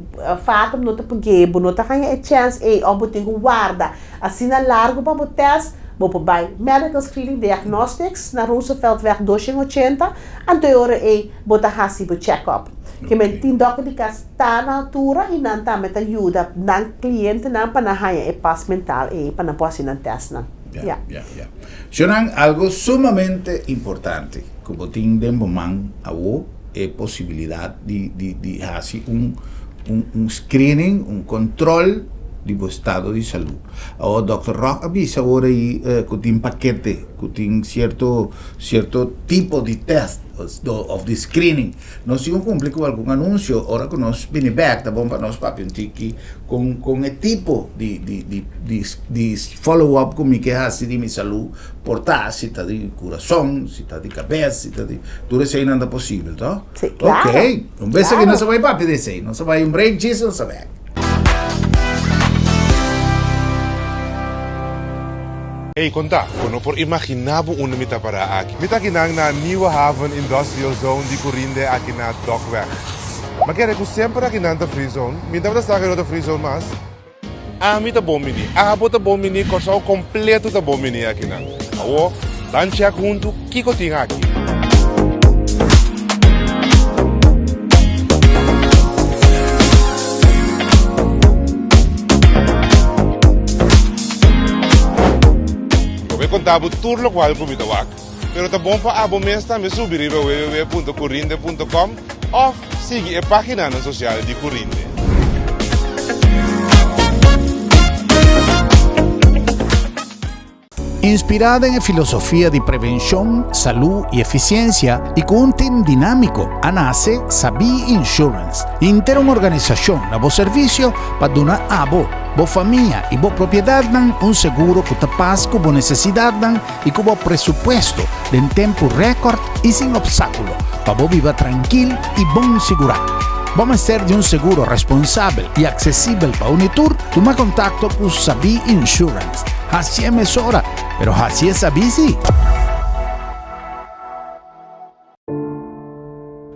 [SPEAKER 2] Fatum no ta pag'é, bo no ta haña e chèns ei òf bo tin ku warda asina largu pa bo tèst, bo por bai Medical Screening Diagnostics na Rooseveltweg 280, anto e ora ei bo ta hasi bo chèkòp. Ke men tin dòkter di kas ta na altura i nan tambe ta yuda nan klientenan pa nan haña e pas mental ei pa nan por hasi nan tèstnan.
[SPEAKER 1] Ya, ya, ya. Shonnan, algo sumamente importante ku bo tin den bo man awo e posibilidat di di di hasi un un un screening, un control di bo estado di salú. Awo Dòkter Rock a bisa awor ei ku tin pakete, ku tin sierto sierto tipo di tèst òf di screening. Nos tin ku kumpli ku algun anunsio ora ku nos bini bèk ta bon pa nos papia un tiki kon kon e tipo di di di di di follow up ku mi ke hasi di mi salú por ta, si ta di kurason, si ta di kabes, si ta di tur eseinan ta posibel to?
[SPEAKER 2] Sí, klaro.
[SPEAKER 1] Ok, un bes aki
[SPEAKER 2] Klaro.
[SPEAKER 1] nos a bai papia di esei, nos a bai un break djis nos a bèk.
[SPEAKER 3] Ey, konta, bo no por imaginá bo unda mi ta pará aki. Mi ta akinan na Nieuwe Haven Industrial Zone di Curinde aki na Dokweg. M'a kere ku semper akinan ta free zone. Mi tabata sa ku e no ta free zone mas. Ami ta bon bini, abo ta bon bini, Kòrsou kompleto ta bon bini akinan. Awor, ban chèk huntu kiko tin aki. Lo mi konta bo tur lokual ku mi ta wak, pero ta bon pa abo mes tambe subi riba www.curinde.com òf sigui e páginanan sosial di Curinde.
[SPEAKER 1] Inspirá den e filosofia di prevenshon, salú i efisiensia i ku un tim dinámiko, a nase Sabí Insurance, henter un organisashon na bo servisio pa duna abo, bo famia i bo propiedatnan un seguro ku ta pas ku bo nesesidatnan i ku bo presupuesto den tempu rèkòrt i sin opstákulo pa bo biba trankil i bon sigurá. Bo mester di un seguro responsabel i aksesibel pa un i tur? Tuma kontakto ku Sabí Insurance. Hasié mesora, pero hasié sabí sí!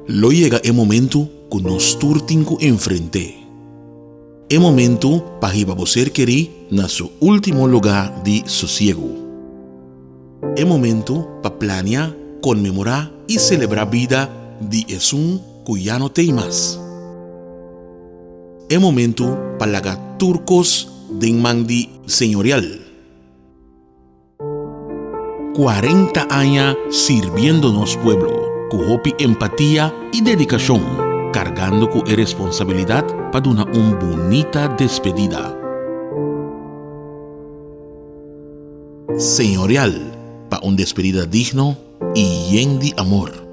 [SPEAKER 4] Lo yega e momentu ku nos tur tin ku enfrent'é. E momentu pa hiba bo ser kerí na su último lugá di sosiegu. E momentu pa plania, konmemorá i selebrá bida di esun ku ya no t'ei mas. E momentu pa laga tur kos den man di Señorial. 40 aña sirbiendo nos pueblo ku hopi empatia i dedikashon, kargando ku e responsabilidat pa duna un bunita despedida. Señorial pa un despedida digno i yen di amor.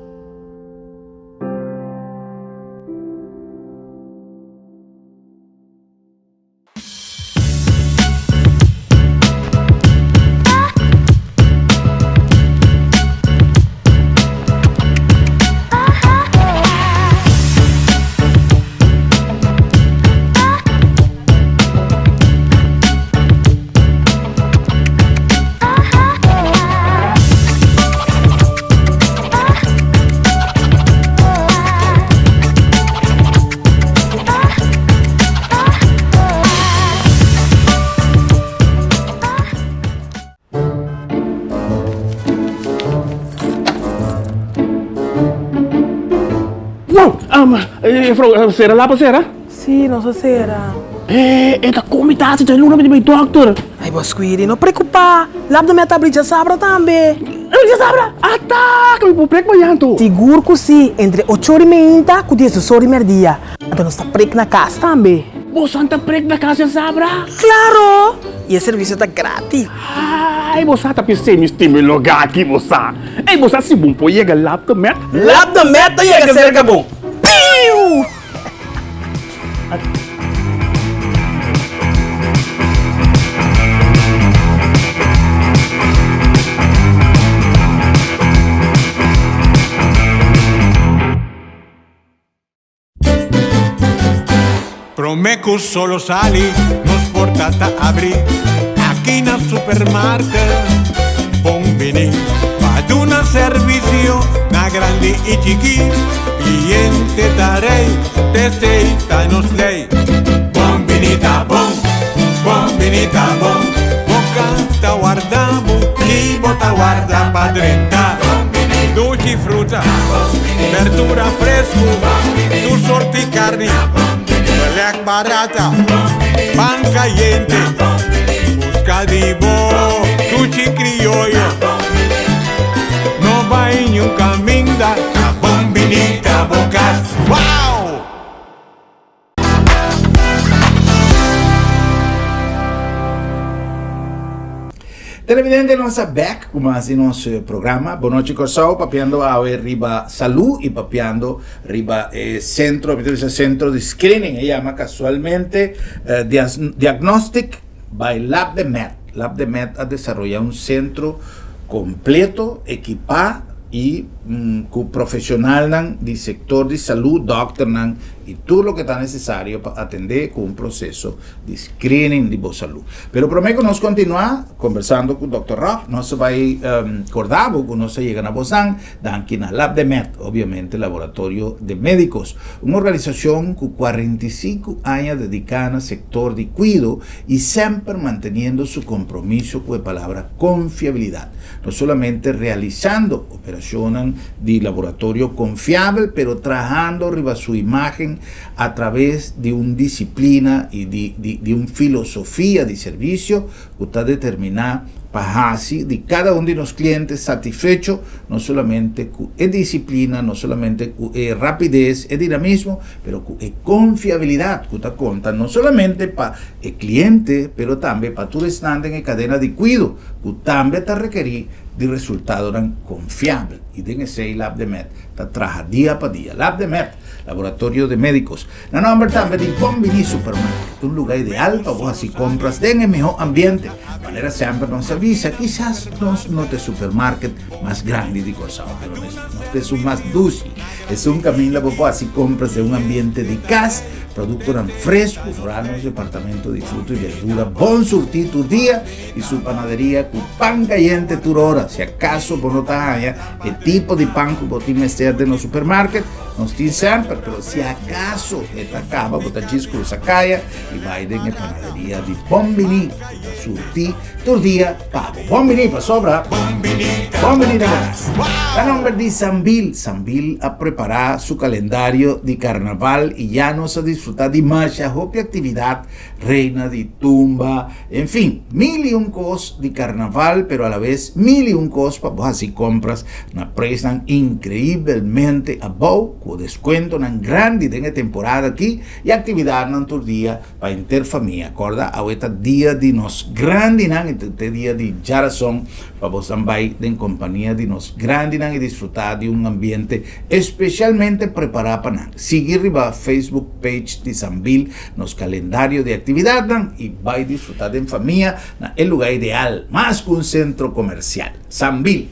[SPEAKER 5] Wow! Um, juffrouw, sera lapa sera?
[SPEAKER 6] Sí, nos a sera.
[SPEAKER 5] Eh, e ta komi tasi, ta luna mi dokter.
[SPEAKER 6] Ay, bo Squiri, no preocupa. Lap de meta abri djasabra tambe.
[SPEAKER 5] Djasabra? Ata, ku mi por prek mañan anto.
[SPEAKER 6] Sigur ku si, entre ocho ora i meinta ku diesdos ora i merdia. Anto nos ta prek na kas tambe.
[SPEAKER 5] Boso ta prek na kas djasabra?
[SPEAKER 6] Klaro! I e servisio ta gratis.
[SPEAKER 5] Ay, bo sa ta p'esei mi stima e lugá aki, bo sa. Ey, bo sa si bo por yega Lap de Met?
[SPEAKER 6] Lap de Met ta yega serka bo. Piu!
[SPEAKER 7] Prome cu solo sali, nos porta ta abri aki na supermarket. Bon bini pa duna servicio na grandi y chiki. Cliente ta rey, t'esey ta nos ley. Bon bini ta bon, bon bini ta bon. Boca ta warda bo y bo ta warda pa drenta. Dushi fruta, berdura fresco, tur sorti carni, beleg barata, pan cayente. Busca di bo dushi crioyo. No bai niun caminda, ta bon bini ta bo cas. Wow!
[SPEAKER 1] Televidente nos a bek ku mas di nos programa Bon Nochi Kòrsou papiando awe riba salú i papiando riba e sentro mi ta bisa sentro di screening e yama kasualmente diagnostic by Lab de Med. Lab de Med a desaroya un sentro kompleto ekipá i ku profeshonalnan di sektor di salú, dòkternan i tur loke ta nesesario pa atendé ku un proseso di screening di bo salú. Pero promé ku nos kontinuá kombersando ku dòkter Rob, nos ta bai korda bo ku nos a yega na bosan danki na Lab de Med, obviamente Laboratorio de Médicos, un organisashon ku 45 aña dediká na sektor di kuido i semper manteniendo su kompromiso ku e palabra konfiabilidat, no solamente realisando operashonnan di laboratorio konfiabel pero trahando riba su imágen. aden a traves di un disiplina i di di di un filosofia di servisio ku ta determiná pa hasi di kada un di nos kliente satisfecho no solamente ku e disiplina, no solamente ku e rapides, e dinamismo, pero ku e konfiabilidat ku ta konta no solamente pa e kliente pero tambe pa tur esnan den e kadena di kuido ku tambe ta rekerí di resultadonan konfiabel. I den esei Labdemed ta traha dia pa dia. Labdemed, Laboratorio de Médicos. Na nomber tambe di Bon Bini Supermarket, un luga ideal pa bo hasi compras den e miho ambiente. Manera semper nos a bisa, kisas nos no ta e supermarket mas grandi di Corsao, pero nos ta esun mas dushi. Esun caminda bo por hasi compras den un ambiente di cas, productonan fresco, foral nos departamento di fruta y verdura bon surti tur dia y su panaderia cu pan cayente tur ora. Si acaso bo no ta haña e tipo di pan cu bo tin mester den nos supermarket, Nos tin semper, pero si acaso e ta caba bo ta djis cruza caya y bay den e panaderia di Bon Bini cu ta surti tur dia pa bo. Bon Bini pasobra Bon Bini ta cas. Ta nomber di Sambil. Sambil a prepara su calendario di carnaval y ya nos a disfruta di masha hopi actividad, reina di tumba, en fin, mil y un cos di carnaval, pero a la vez mil y un cos pa bo haci compras na prijsnan increibelmente abou, cu descuentonan grandi den e temporada aki y actividadnan tur dia pa henter famia. Corda, awe ta dia di nos grandinan y ta e dia di djarason pa bosan bay den compania di nos grandinan y disfruta di un ambiente especialmente prepara pa nan. Sigui riba Facebook page di Sambil nos calendario di actividadnan y bay disfruta den famia na e lugar ideal, mas cu un centro comercial. Sambil.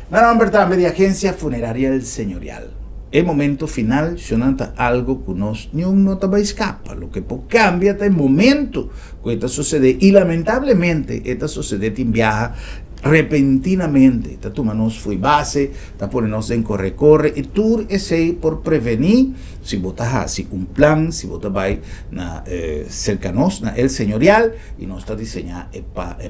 [SPEAKER 1] Na nomber tambe di Agencia Funeraria El Señorial. E momento final shona ta algo cu nos niun no ta bay scapa. Loke por cambia ta e momento cu e ta sucede y lamentablemente e ta sucede tin biaha repentinamente. Ta tuma nos fo'i base, ta pone nos den corre corre y tur esey por preveni si bo ta haci un plan, si bo ta bay na cerca nos na El Señorial y nos ta diseña e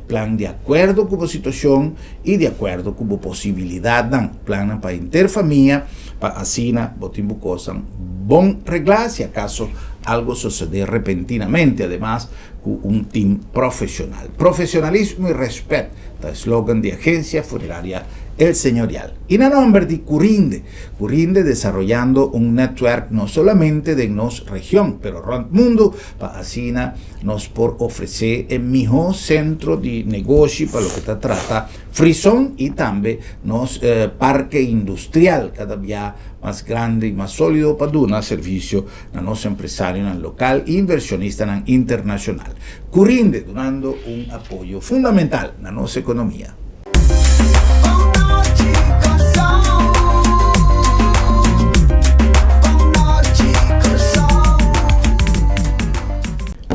[SPEAKER 1] plan di acuerdo cu bo situacion y di acuerdo cu bo posibilidadnan, plannan pa henter famia, pa asina bo tin bo cosnan bon reglá si acaso algo sosode repentinamente, ademas cu un team profesional. Profesionalismo y respet ta e slogan di Agencia Funeraria El Señorial. Y na nomber di Curinde, Curinde desaroyando un netwerk no solamente den nos region, pero rond mundo, pa asina nos por ofresé e mihó sentro di negoshi pa loke ta trata Frison i tambe nos parke industrial kada bia mas grandi i mas sólido pa duna servisio na nos empresarionan lokal i invershonistanan internashonal. Curinde dunando un apoyo fundamental na nos ekonomia.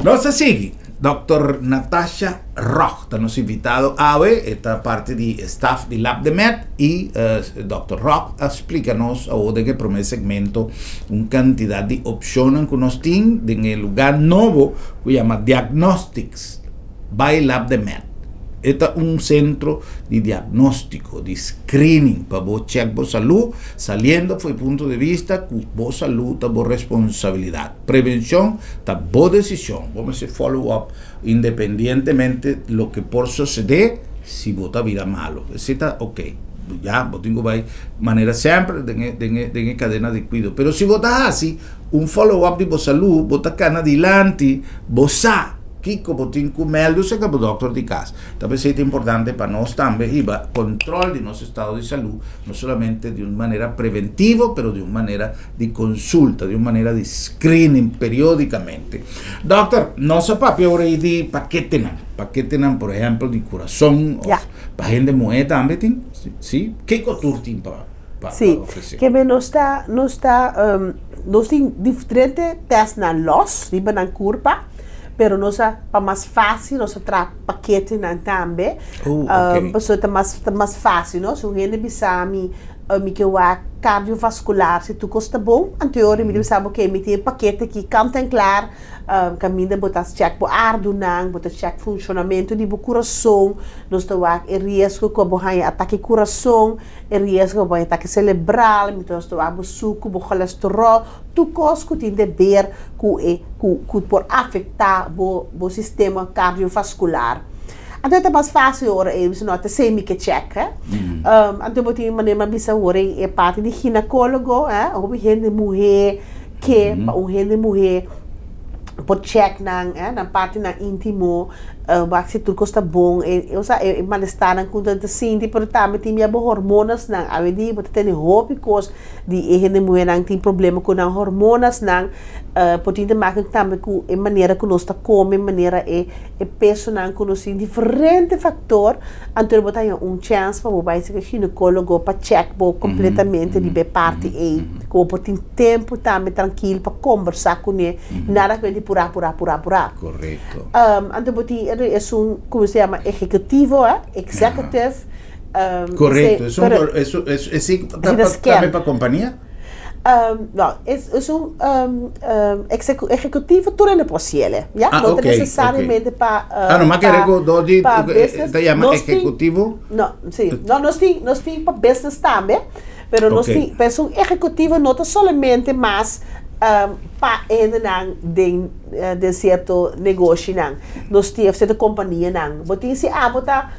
[SPEAKER 1] Nos ta sigui. Dòkter Natasha Rock ta nos invitado awe. E ta parti di e staf di Labdemed i Dòkter Rock a splika nos awor den e promé segmento un kantidat di opshonnan ku nos tin den e lugá nobo ku yama Diagnostics. Bai Labdemed. E ta un sentro di diagnóstiko, di screening pa bo chèk bo salú, saliendo for e punto di vista ku bo salú ta bo responsabilidat. Prevenshon ta bo desishon. Bo mester follow up independientemente loke por sosodé si bo ta bira malu. Esei ta ok. Ya, bo tin ku bai manera semper den e den e den e kadena di kuido. Pero si bo ta hasi un follow up di bo salú, bo ta kana dilanti, bo sa. Kiko bo tin ku mèldu serka bo dòkter di kas? Ta p'esei ta importante pa nos tambe hiba kòntròl di nos estado di salú, no solamente di un manera preventivo, pero di un manera di konsulta, di un manera di screening periódikamente. Dòkter, nos a papia ora ei di paketenan, paketenan por ehèmpel di kurason òf pa hende muhé tambe tin, si? Kiko tur tin pa pa
[SPEAKER 2] Sí,
[SPEAKER 1] ofresé?
[SPEAKER 2] keme nos ta, nos ta, nos tin diferente tèstnan lòs riba nan kurpa. Pero nos a, pa mas fácil, nos a traha paketenan tambe.
[SPEAKER 1] Oh, ok.
[SPEAKER 2] Pasobra ta mas, ta mas fácil, no? Si un hende bisa mi, mi ke wak cardiovascular si tur cos ta bon, anto e ora mi ta bisa bo ok mi tin e pakete aki kant en klaar, Kaminda bo ta chèk bo ardunan, bo ta chèk funshonamentu di bo kurason, nos ta wak e riesgo ku bo haña atake kurason, e riesgo ku bo haña atake selebral, mi nos ta wak bo suku, bo kolesteròl, tur kos ku tin deber ku e ku ku por afektá bo bo sistema kardiovaskular. Anto e ta mas fásil ora e bisa no ta esei mi ke chèk. Anto bo tin manera mi a bisa awor e parti di ginekólogo, hopi hende muhé. Ke pa un hende muhé por check nan, eh, nan partinan íntimo, wak si tur kos ta bon, e, osea, e malestarnan ku nan ta sinti, pero tambe tin bia bo hormonasnan. Awendia bo ta tene hopi kos di e hende muhénan tin problema ku nan hormonasnan, por tin te maken tambe ku e manera ku nos ta kome, manera e e pesonan ku nos tin, diferente faktor, anto bo ta haña un chèns pa bo bai serka ginekólogo pa check bo kompletamente riba e parti ei, ku bo por tin tempu tambe trankil pa kombersá kuné, nada ku di purá purá purá purá.
[SPEAKER 1] Korekto.
[SPEAKER 2] Anto bo tin esun komo se yama ehekutivo, executive.
[SPEAKER 1] Korekto, esun esei ta tambe pa kompania?
[SPEAKER 2] No, esun ehekutivo tur hende por hasiel, ya, no ta nesesariamente pa
[SPEAKER 1] Ah, no, ma kere ku dor di ta yama ehekutivo?
[SPEAKER 2] No, si, no, nos tin nos tin pa business tambe. Pero nos tin, pues un ehecutivo no ta solamente mas pa hendenan den den cierto negoshinan, nos tin of cierto companianan. Bo tin si abo ta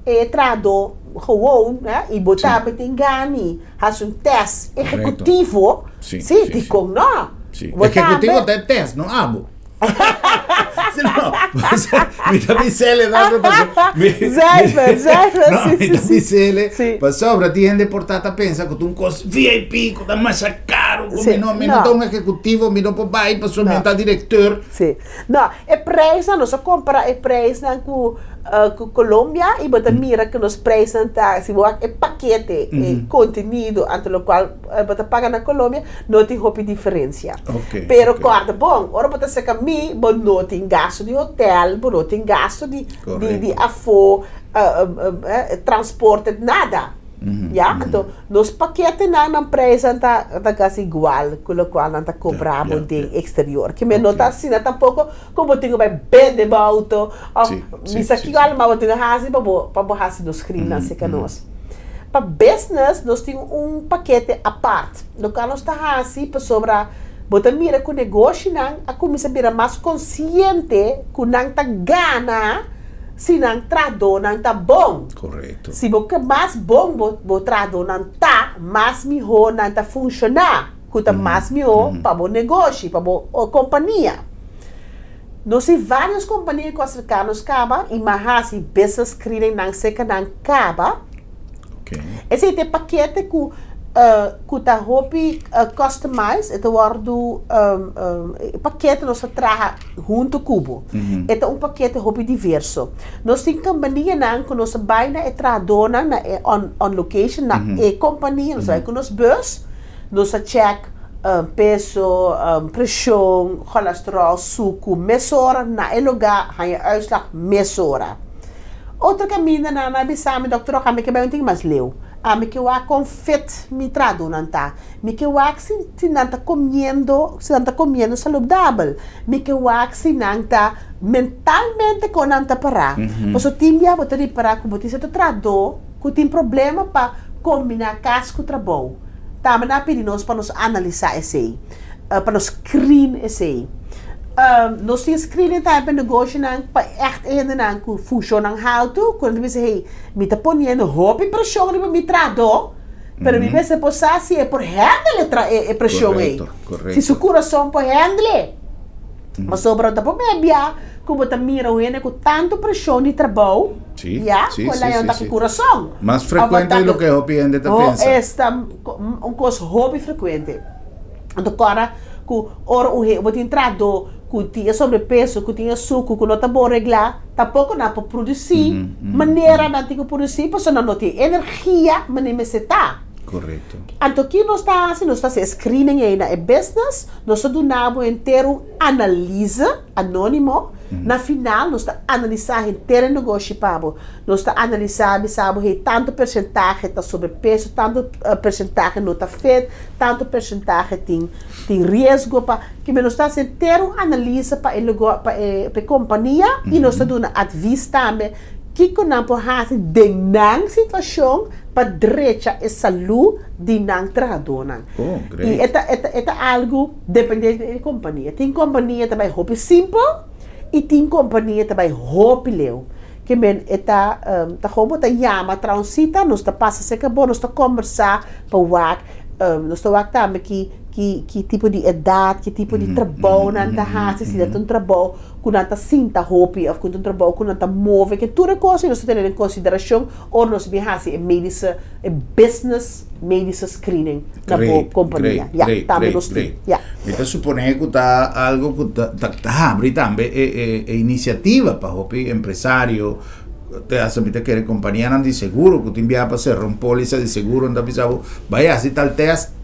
[SPEAKER 2] e trahador gewoon y bo tambe tin gani haci un test ehecutivo, si, dicon no?
[SPEAKER 1] Ehecutivo ta e test, no abo. Si no, mi ta bisele no,
[SPEAKER 2] Zuiver, zuiver,
[SPEAKER 1] no, mi ta bisele pasobra tin hende por ta ta pensa ku ta un kos VIP ku ta masha karu ku mi no mi no ta un ehekutivo mi no por bai pasobra mi no ta direkteur.
[SPEAKER 2] Si, no, e prijsnan nos a kompara e prijsnan ku ku Colombia i bo ta mira ku nos prijsnan ta si bo wak e pakete e kontenido anto lokual bo ta paga na Colombia no tin hopi diferencia.
[SPEAKER 1] Okay,
[SPEAKER 2] Pero
[SPEAKER 1] okay.
[SPEAKER 2] corda bon, ora bo ta cerca mi, bo no tin gasto di hotel, bo no tin gasto di, di, di
[SPEAKER 1] Correcto.
[SPEAKER 2] afo, uh, um, um, eh, transporte, nada. Ya, anto nos paketenan nan prijsnan ta, ta casi igual cu locual nan ta cobra bo
[SPEAKER 1] ya,
[SPEAKER 2] den
[SPEAKER 1] ya.
[SPEAKER 2] exterior. Ke men no ta
[SPEAKER 1] Okay.
[SPEAKER 2] asina tampoco cu bo tin cu bay bende bo auto of
[SPEAKER 1] Sí, sí,
[SPEAKER 2] misa
[SPEAKER 1] sí,
[SPEAKER 2] kico
[SPEAKER 1] sí.
[SPEAKER 2] alma bo tin cu haci pa bo, pa bo haci nos screennan cerca nos. Pa business nos tin un pakete apart. Loke nos ta hasi pasobra bo ta mira ku negoshinan a kuminsá bira mas konsiente ku nan ta gana si nan trahadónan ta bon.
[SPEAKER 1] Korekto.
[SPEAKER 2] Si bo ke mas bon bo bo trahadónan ta, mas mihó nan ta funshoná, ku ta mas mihó pa bo negoshi, pa bo kompania. Nos tin vários kompania ku a serká nos kaba i mas hasi business screening nan serka nan kaba. Esei ta e pakete ku ku ta hopi customized, e ta wòrdu e pakete nos ta traha huntu ku bo. E ta un pakete hopi diverso. Nos tin kompanianan ku nos ta bai na e trahadónan na e on on location na e kompania, nos ta bai ku nos bus, nos ta chèk peso, preshon, cholesterol, suku mesora na e lugá, haña uitslag mesora. Otro kaminda nan a bisa mi, Dokter Rock, ami ke bai un tiki mas leu. Ami ke wak kon fit mi tradunan ta. Mi ke wak si si nan ta komiendo, si nan ta komiendo saludabel. Mi ke wak si nan ta mentalmente kon nan ta pará. Pasobra tin bia bo ta ripará ku bo tin sierto trahadó ku tin problema pa kombiná kas ku trabou. Tambe nan a pidi nos pa nos analisá esei, pa nos screen esei. Nos tin screening tambe pa negoshonan pa ègt e hendenan ku funshonnan haltu, ku nan ta bisa, hey, mi ta poniendo hopi preshon riba mi trahadó, pero mi mester por sa si e por handle e preshon ei. Si su kurason por handle. Pasobra ta promé bia ku bo ta mira un hende ku tantu preshon di trabou, ya, ku el a yanta ku kurason.
[SPEAKER 1] Mas frekuente di loke hopi hende ta pensa.
[SPEAKER 2] Esta un kos hopi frekuente. Anto kòrda ku ora un hende, bo tin trahadó ku tin e sobrepeso, ku tin e suku ku no ta bon reglá, tampoko nan por produsí manera nan tin ku produsí pasobra nan no tin energia manera mester ta.
[SPEAKER 1] Korekto.
[SPEAKER 2] Anto ki nos ta hasi? Nos ta hasi e screening ei na e business, nos ta duna bo henter un analise anonimo, na final nos ta analisa henter e negoshi pa bo. Nos ta analisa bisa bo hey tanto persentahe ta sobrepeso, tanto persentahe no ta fit, tanto persentahe tin tin riesgo pa kimen nos ta hasi henter un analise pa e pa e pa e kompania i nos ta duna advis tambe kiko nan por hasi den nan situashon pa drecha e salú di nan trahadónan.
[SPEAKER 1] Oh,
[SPEAKER 2] I
[SPEAKER 1] great.
[SPEAKER 2] e ta e ta e ta algu depende di e kompania. Tin kompania ta bai hopi simpel i tin kompania ta bai hopi leu. Ke men e ta ta gewoon bo ta yama traha un sita, nos ta pasa serka bo, nos ta kombersá pa wak, nos ta wak tambe ki ki ki tipo di edat, ki tipo di trabou nan ta hasi, si nan ta un trabou ku nan ta sinta hopi òf ku ta un trabou ku nan ta move, ke tur e kos ei nos ta tene den konsiderashon ora nos bin hasi e medische, e business medische screening na bo
[SPEAKER 1] Great,
[SPEAKER 2] kompania.
[SPEAKER 1] great,
[SPEAKER 2] Ya,
[SPEAKER 1] great,
[SPEAKER 2] tambe
[SPEAKER 1] great,
[SPEAKER 2] nos tin.
[SPEAKER 1] great.
[SPEAKER 2] Ya.
[SPEAKER 1] Mi ta suponé ku ta algo ku ta ta ta habri tambe e e e inisiativa pa hopi empresario, te hasta mi ta kere kompanianan di seguro ku tin biaha pa sera un pólisa di seguro, nan ta bisa bo bai hasi tal tèst,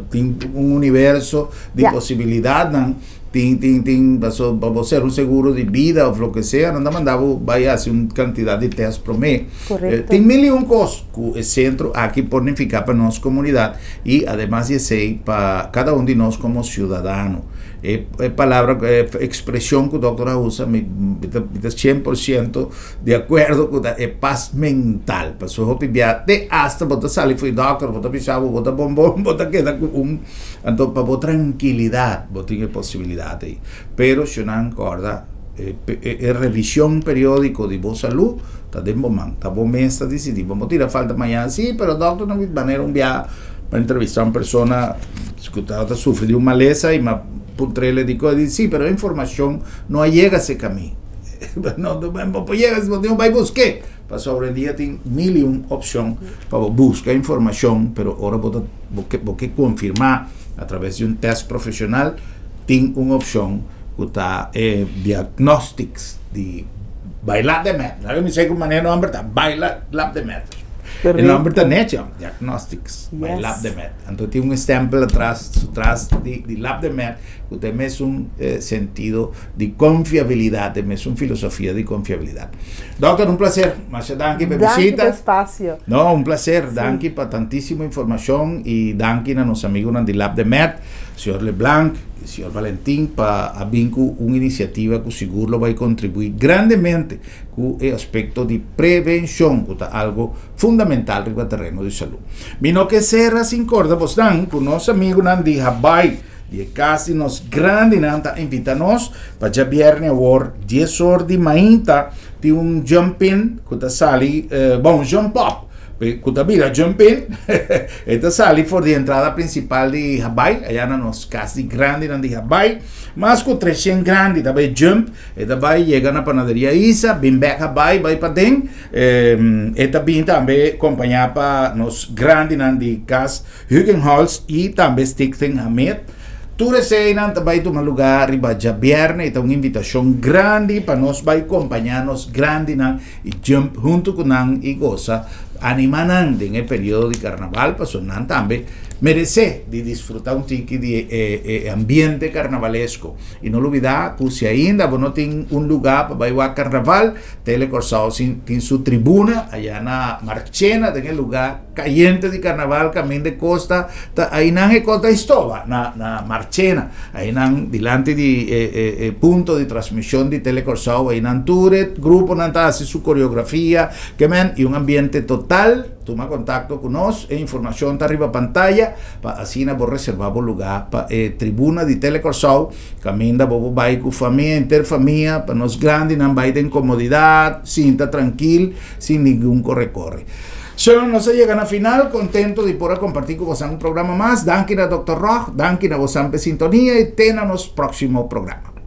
[SPEAKER 1] tin un universo di
[SPEAKER 2] Ya.
[SPEAKER 1] posibilidatnan. Tin, tin, tin, paso pa bo ser un seguro di bida of loke sea, nan ta manda bo bai hasi un cantidad di test prome.
[SPEAKER 2] Correcto.
[SPEAKER 1] Tin mil y un cos cu e centro aki por nifica pa nos comunidad y ademas di esey pa cada un di nos como ciudadano. E, e palabra, e expresion cu doctor a usa, mi, mi ta, mi ta 100% di acuerdo cu ta e paz mental. Paso hopi bia te hasta bo ta sali fu e doctor, bo ta bisa bo, bo ta bon bon, bo ta keda cu un Anto pa bo trankilidat bo tin e posibilidat ei. Pero si nan kòrda e revishon periódiko di bo salú ta den bo man. Ta bo mes ta disidí. Bo no tira falta mañana, sí, pero dòkter no manera un biaha pa entrevistá un persona ku tabata sufri di un malesa i m'a puntr'el e di kos, e di sí, pero e informashon no a yega serka mi. No, bo por yega, bo tin ku bai busk'é. Pasobra horendia tin mil i un opshon pa bo buska informashon, pero ora bo ta bo ke bo ke konfirmá a traves di un tèst profeshonal, tin un opshon ku ta e diagnostics di by Lab-de-Med. Laga mi sa ku manera e nòmber ta, by Lab-de-Med. E nòmber ta nechi, Diagnostics by Lab-de-Med. Anto tin un stèmpel atras, su tras di di Lab-de-Med ku ta e mesun sentido di konfiabilidat, e mesun filosofia di konfiabilidat. Dokter, un placer. Masha danki pa e
[SPEAKER 2] Danki
[SPEAKER 1] bisita.
[SPEAKER 2] pa e spasio.
[SPEAKER 1] No, un placer. Danki pa tantisimo informashon i danki na nos amigunan di Lab de Med, señor Leblanc i señor Valentin pa a bin ku un inisiativa ku sigur lo bai kontribuí grandemente ku e aspekto di prevenshon ku ta algo fundamental riba tereno di salú. Mi no ke sera sin korda bosnan ku nos amigunan di Habai Di e kas di nos grandinan ta invita nos pa djabierne awor dies or di mainta tin un jump in ku ta sali, bon un jump up ku ta bira jump in e ta sali for di entrada prinsipal di Habai aya na nos kas di grandinan di Habai mas ku treshen grandi ta bai jump e ta bai yega na panaderia Isa bin bek Habai bai paden e ta bin tambe kompaña pa nos grandinan di kas Hugenholtz i tambe Stichting Hamed. Tur eseinan ta bai tuma lugá riba djabièrnè i ta un invitashon grandi pa nos bai kompañá nos grandinan i jump huntu ku nan i gosa, animá nan den e periodo di karnaval pasobra nan tambe meresé di disfrutá un tiki di e ambiente karnavalesko. I no lubidá ku si ainda bo no tin un lugá pa bai wak karnaval, Tele Kòrsou tin su tribuna ayá na Marchena den e lugá Cayente di carnaval caminda e costa ta aynan e cos ta estoba na na Marchena aynan dilanti di e e e punto di transmision di Tele Corsou aynan tur e gruponan ta haci su coreografia ke men y un ambiente total tuma contacto cu nos e informacion ta riba pantaya pa asina bo reserva bo lugar pa e tribuna di Tele Corsou caminda bo por bay cu famia henter famia pa nos grandinan bay den comodidad sinta trankil sin ningun corre corre. Sho, nos a yega na final, contento di por a comparti cu bosan un programa mas. Danki na Dòkter Rog, danki na bosan p'e sintonia y te na nos proximo programa.